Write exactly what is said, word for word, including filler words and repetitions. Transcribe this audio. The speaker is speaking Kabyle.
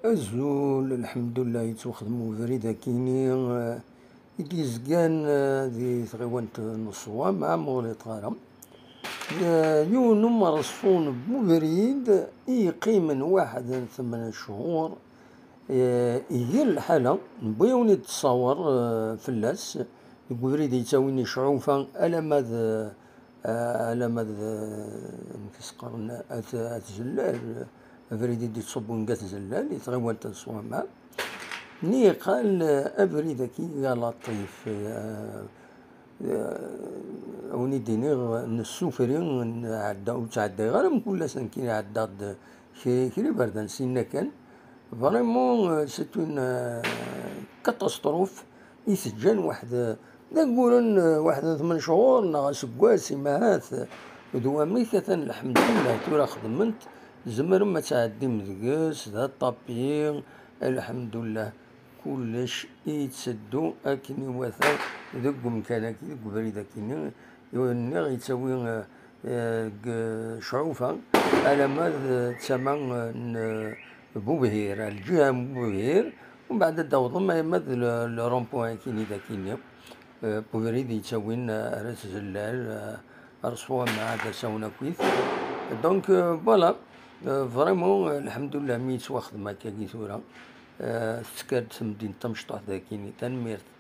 Azul, lḥemdullah, yettwaxdem ubrid akini, eh, i d-yezgan, eh, di tɣiwant n Ṣwama, ma ɣliṭeɣ ara. Eh, yiwen umerṣun n ubrid i yeqqimen waḥed n tmen cchur, eh, iger lḥala, newwi-awen-id ttṣawer, eh, fell-as, deg ubrid yettawin iceɛufa alamma d, eh, alamma d, eh, amek i s-qqaren, at, at Zellal, abrid i d-ittṣubbun deg at Zellal, di tɣiwant n Ṣwama. Niqal, eh, abrid-agi a Laṭif, eh, eh, a wen-id-iniɣ, nessufri, nɛedda, ur ttɛeddayeɣ ara mkul ass, nekkini ɛeddaɣ-d kra, kra iberdan sinna kan. Vraiment, euh, c'est une, euh, catastrophe i teǧǧan waḥed, d agguren, euh, waḥed n tmen cchur neɣ aseggas, imahat, d wamek atan, lḥemdullah, tura xedment, tzemrem ad tɛeddim deg-s, d aṭapi, lḥemdullah, kullec yetteddu akken iwata deg umkan-agi, deg ubrid-agi-nni, i wen-nniɣ yettawi, euh, eh, deg Cɛufa, alamma d tama, eh, n, eh, Bubhir, lǧiha n Bubhir, umbeɛd ad d-awḍem alamma d le, le rond-point akini d akini, eh, n ubrid yettawin, eh, ar At Zellal, eh, ar Ṣwama, ad asawen akkit. Donc, eh, voilà, eh, vraiment, eh, lḥemdullah, mi yettwaxdem akkagi tura, eh, tettker-d temdint tamecṭuḥt d akini. Tanemmirt.